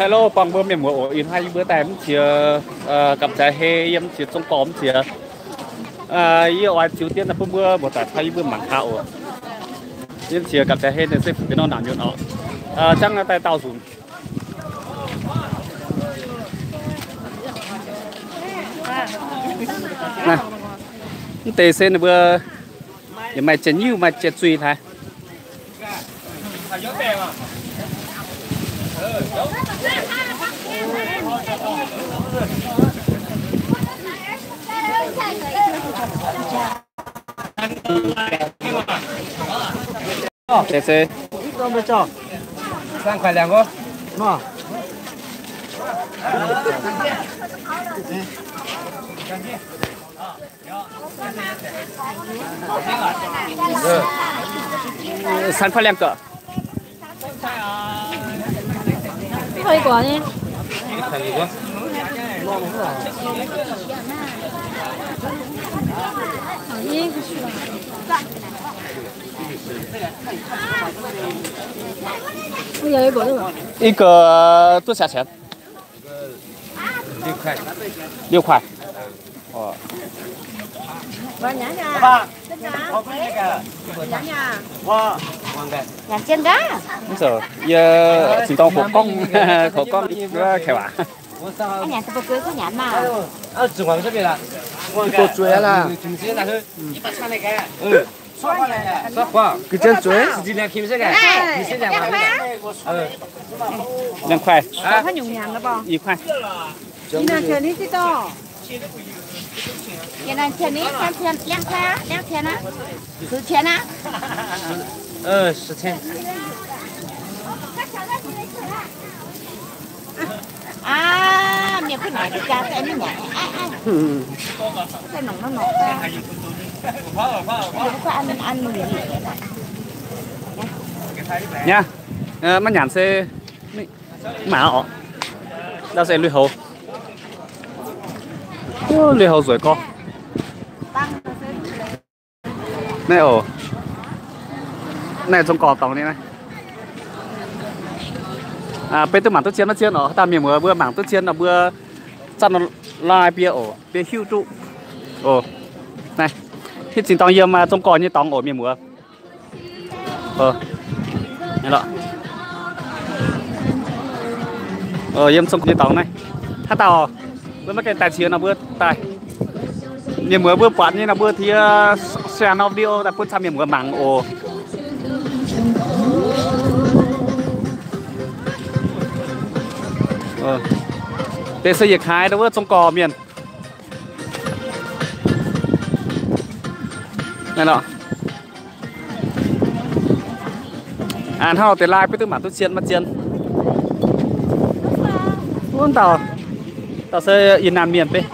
Hello, buangh mbuo mienh muoz oc. Ih hnoi yie mbuo daaih mv qiex gapv-zaaix hei yiem qiex Zong Gorc mv qiex. Yie oix ziux dien daaih bun mbuo muoz-doic caux yie mbuo mangc gaax oc. Yiem qiex gapv-zaaix hei ninh se fu'jueiv nor naanc nyunc oc. Zangv daaih daauh nzunc. Mv deix se ninh mbuo yaac maaih jiex nyiuv maaih jiex zuiz hlaax. Deix se 三块两个。 三块两个。还有一个呢？一个多少钱？ 六块。六块。哦。 Mv zoux, yie cingx dorng khouv gorngv, khouv gorngv kaeqv waac. Ga'jienv zueiz. 两块。一块。 Nyei, maiv nyanc se mv mangc oc. Ndau se lui-houx. Lui-houx nzueic gorx. Naaiv oc. Naaiv Zong Gorc dorngx nyei naaiv. Beiv duqv mangc duqv zien maiv zien oc. Haaix dauh mienh muoz mbuo mangc duqv zien nor mbuo zatv nor lai bie oc, bie hiuv duqv oc. Naaiv hitv cingx dorngx yiem Zong Gorc nyei dorngx oc mienh muoz. Yiem Zong Gorc nyei dorngx naaiv. Haaix dauh mbuo maiv gaengh daaih qiex nor mbuo daaih, mienh muoz mbuo buatc nyei nor mbuo tiex share nor video daaih bun camv mienh muoz mangc oc. Deix se yietc kaaix ndau wuov Zong Gorc mienh. Naaiv lorqc. Hnangv deix lai beiv duqv mangc duqv zien maiv zien. Wuov dauh, dauh se Yietc Naamh mienh beiv.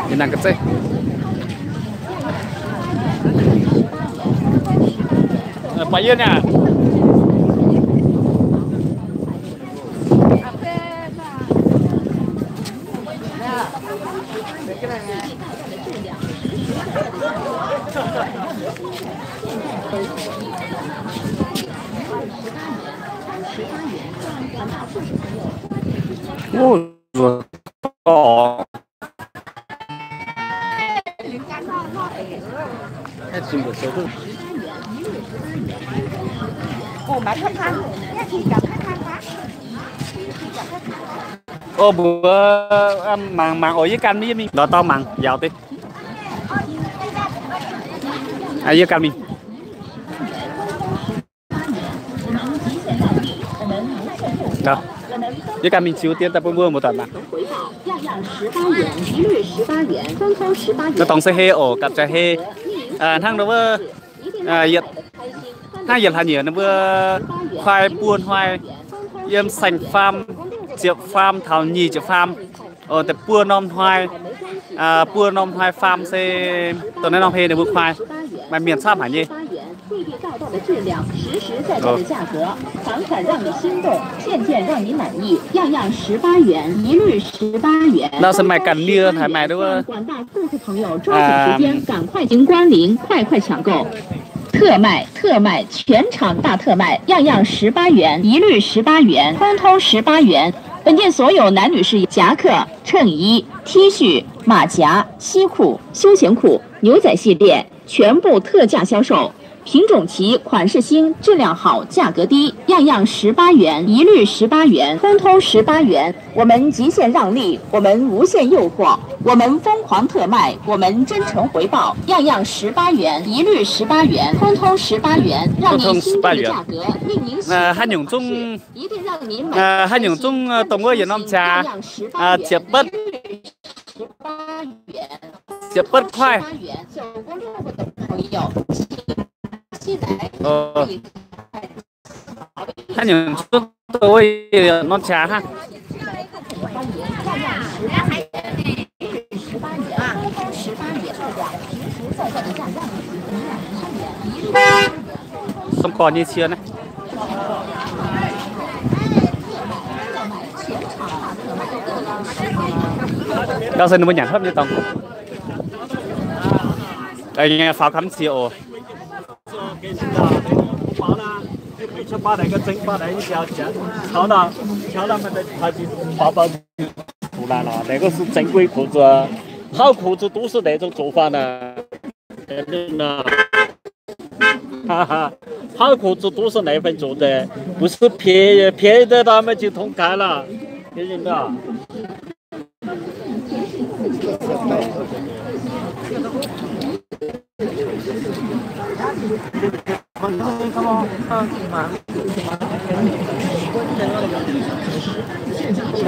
Yietc Naamh ga'zeiv. Baac yie naaic. Mbuox mangc mangc oc, yie ganh mingh lorz dorngx mangc yaac deix. Yie ganh mingh. Yie ganh mingh ziux dien daaih bun mbuo muoz-doic mangc. Naaiv dorngx se hei oc, gapv-zaaix hei. Hnangv nor wuov, hnangv yietc hlaax nyieqc ninh mbuo kuaai buo hnoi yiem saeng-faam, ziepc faam taux nyic ziepc faam. Deix buo norm hnoi, buo norm hnoi faam se dongh naaiv norm hei ninh mbuo kuaai. Maaih mienh camv haic nyei. Naaiv se maaih ganh nie haic, maaih duqv wuov. 特卖，特卖，全场大特卖，样样十八元，一律十八元，通通十八元。本店所有男女士夹克、衬衣、T恤、马甲、西裤、休闲裤、牛仔系列，全部特价销售。品种齐，款式新，质量好，价格低，样样十八元，一律十八元，通通十八元。我们极限让利，我们无限诱惑，我们疯狂特卖，我们真诚回报，样样十八元，一律十八元，通通十八元，让你心动的价格，令您喜欢的款式，一定让您满意。Haaix nyungc zungv dongh wuov yietc norm qaqv ziepc batv, ziepc batv kuaaiv. Haaix nyungc zungv dongh wuov yietc norm qaqv hnangv. Dongh gorx nyei cie naaiv. Gauh se ninh mbuo nyanc hopv nyei dorngx. Faaux kamv cie oc. Hnangv naaiv se zengx guei kungx zuqc, hnangv kungx zuqc duqv se naaiv zong zoux faanh aqv. Hnangv kungx zuqc duqv se naaiv fai zoux deix, mbuo se piex, piex deix daaih meih jiex tongx gaax laac. Q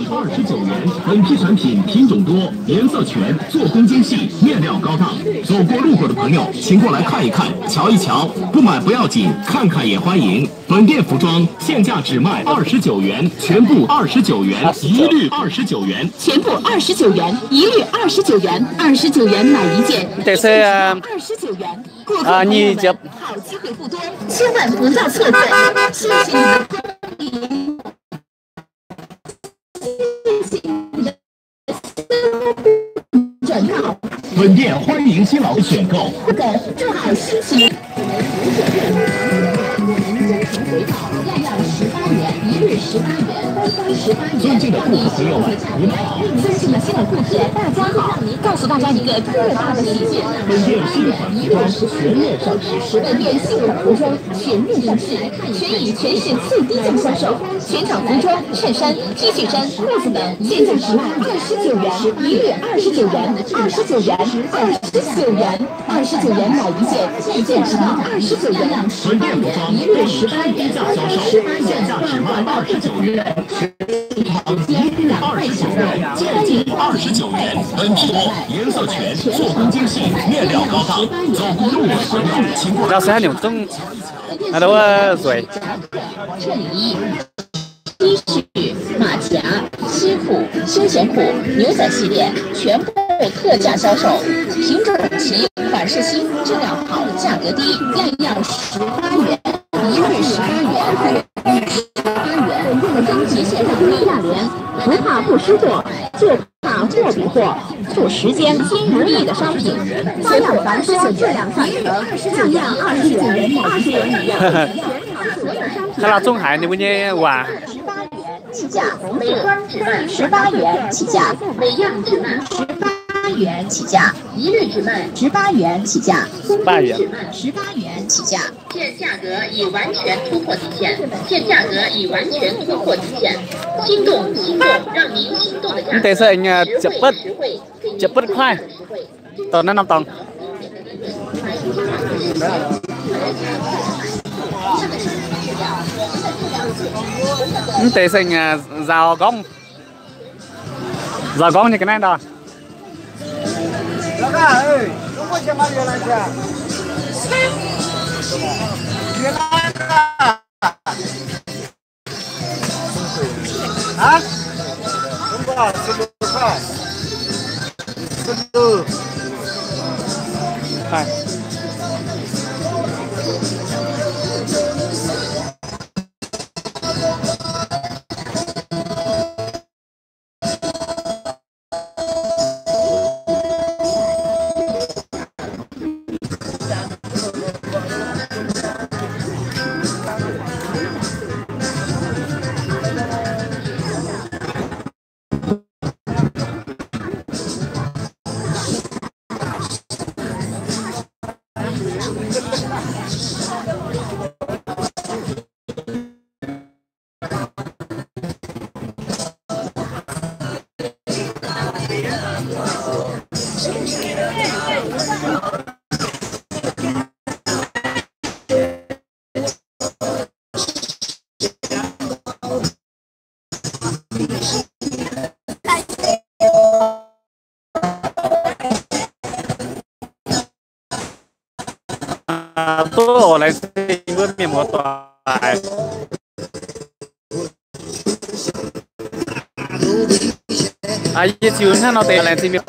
二十九元，本批产品品种多，颜色全，做工精细，面料高档。走过路过的朋友，请过来看一看，瞧一瞧，不买不要紧，看看也欢迎。本店服装现价只卖二十九元，全部二十九元，一律二十九元。全部二十九元，一律二十九元，二十九元买一件，一件只要二十九元。顾客朋友们，好机会不多，千万不要错过。谢谢你们的光临。 本店欢迎新老顾客选购。尊敬的顾客朋友们，您好。尊敬的新老顾客，大家好。告诉大家一个特大的喜讯，本店新款服装全面上市。本店新款服装全面上市，全以全市最低价销售。 全场服装、衬衫、T恤衫、裤子等，现价只卖二十九元，一律二十九元，二十九元，二十九元，二十九元买一件，一件只要二十九元。本店服装全以低价销售，现价只卖二十九元，全场一律二十九元，价格二十九元，本批货，颜色全，做工精细，面料高档，走过路过的朋友，请过来。 T恤、马甲、西裤、休闲裤、牛仔系列，全部特价销售，品种齐，款式新，质量好，价格低，样样十八元，一律十八元，十八元，分期现付，价廉，不怕不识货，就 怕货比货，不输时间新能力的商品，花样繁多，质量上乘，样样二十九元，二十九元一样。Hnangv naaiv zungv haiz ninh mbuo nyei waac. 起价，每双只卖十八元起价，每样只卖十八元起价，一律只卖十八元起价，单只卖十八元起价。 现价格已完全突破极限，现价格已完全突破极限。心动，心动，让您心动的价格，实惠，实惠，给您心动的实惠。 Mv deix se aengx ziepc batv kuaaiv. Dorh naaiv norm dorngx. Mv deix se aengx nzaaux nqorngv. Nzaaux nqorngv nyei ga'naaiv ndau. Duqv oix laengz zingh mbuo mienh muoz-doic. Yie ziux hnangv nor deix laengz zingh mienh.